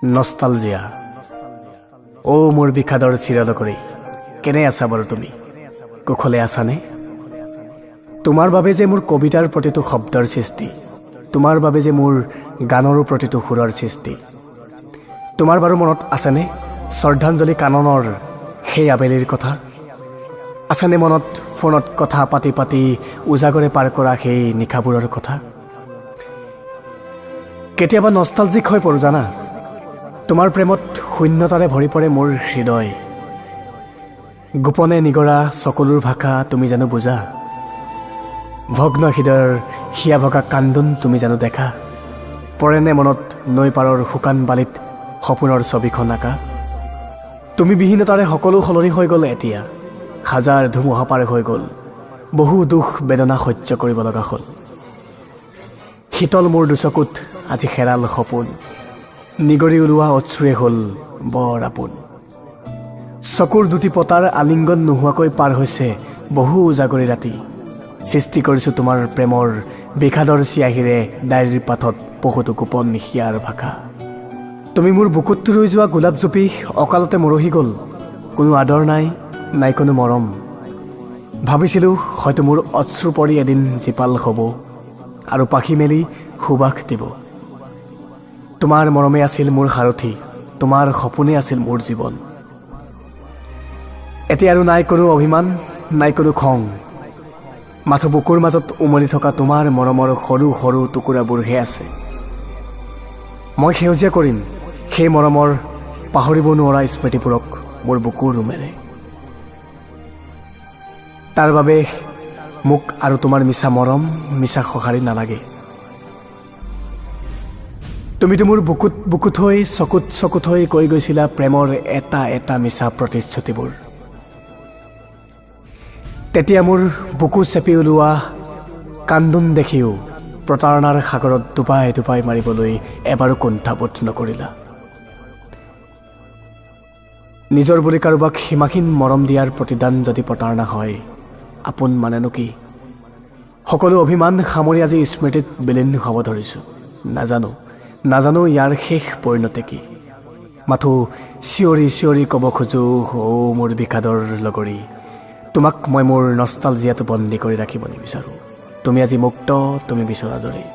Nostalgia. অ' মোৰ বিষাদৰ চিৰলগৰী, কেনে আছা বাৰু তুমি? কুশলে আছানে? তোমাৰ বাবে যে মোৰ কবিতাৰ প্ৰতিটো শব্দৰ সৃষ্টি, তোমাৰ বাবে যে মোৰ গানৰো প্ৰতিটো সুৰৰ সৃষ্টি। তোমাৰ বাৰু মনত আছেনে শ্ৰদ্ধাঞ্জলি কাননৰ সেই আবেলিৰ কথা? আছেনে মনত ফোনত কথা পাতি পাতি উজাগৰে পাৰ কৰা সেই নিশাবোৰৰ কথা? কেতিয়াবা নষ্টালজিক হৈ পৰোঁ জানা। তোমাৰ প্ৰেমত শূন্যতাৰে ভৰি পৰে মোৰ হৃদয়। গোপনে নিগৰা চকুলোৰ ভাষা তুমি জানো বুজা? ভগ্ন হৃদয়ৰ হিয়া ভগা কান্দোন তুমি জানো দেখা? পৰেনে মনত নৈ পাৰৰ শুকান বালিত সপোনৰ ছবিখন আঁকা? তুমি বিহীনতাৰে সকলো সলনি হৈ গ'ল এতিয়া। হাজাৰ ধুমুহা পাৰ হৈ গ'ল, বহু দুখ বেদনা সহ্য কৰিব লগা হ'ল। শীতল মোৰ দুচকুত আজি হেৰাল সপোন, নিগৰি ওলোৱা অশ্ৰুৱে হ'ল বৰ আপোন। চকুৰ দুটি পতাৰ আলিংগন নোহোৱাকৈ পাৰ হৈছে বহু উজাগৰী ৰাতি। সৃষ্টি কৰিছোঁ তোমাৰ প্ৰেমৰ বিষাদৰ চিয়াহীৰে ডায়েৰীৰ পাতত বহুতো গোপন হিয়াৰ ভাষা। তুমি মোৰ বুকুত ৰুই যোৱা গোলাপজুপি অকালতে মৰহি গ'ল। কোনো আদৰ নাই, নাই কোনো মৰম। ভাবিছিলোঁ হয়তো মোৰ অশ্ৰু পৰি এদিন জীপাল হ'ব আৰু পাখি মেলি সুবাস দিব। তোমাৰ মৰমে আছিল মোৰ সাৰথি, তোমাৰ সপোনে আছিল মোৰ জীৱন। এতিয়া আৰু নাই কোনো অভিমান, নাই কোনো খং। মাথো বুকুৰ মাজত উমলি থকা তোমাৰ মৰমৰ সৰু সৰু টুকুৰাবোৰহে আছে। মই সেউজীয়া কৰিম সেই মৰমৰ পাহৰিব নোৱাৰা স্মৃতিবোৰক মোৰ বুকুৰ ৰোমেৰে। তাৰ বাবে মোক আৰু তোমাৰ মিছা মৰম, মিছা সঁহাৰি নালাগে। তুমিতো মোৰ বুকুত বুকুত হৈ, চকুত চকুত হৈ কৈ গৈছিলা প্ৰেমৰ এটা এটা মিছা প্ৰতিশ্ৰুতিবোৰ। তেতিয়া মোৰ বুকু চেপি ওলোৱা কান্দোন দেখিও প্ৰতাৰণাৰ সাগৰত ডুবাই ডুবাই মাৰিবলৈ এবাৰো কুণ্ঠাবোধ নকৰিলা। নিজৰ বুলি কাৰোবাক সীমাহীন মৰম দিয়াৰ প্ৰতিদান যদি প্ৰতাৰণা হয়, আপোন মানেনো কি? সকলো অভিমান সামৰি আজি স্মৃতিত বিলীন হ'ব ধৰিছোঁ। নাজানো, নাজানো ইয়াৰ শেষ পৰিণতি কি। মাথো চিঞৰি চিঞৰি ক'ব খোজোঁ, অ' মোৰ বিষাদৰ লগৰী, তোমাক মই মোৰ নষ্টালজিয়াটো বন্দী কৰি ৰাখিব নিবিচাৰোঁ। তুমি আজি মুক্ত, তুমি বিচৰাৰ দৰেই।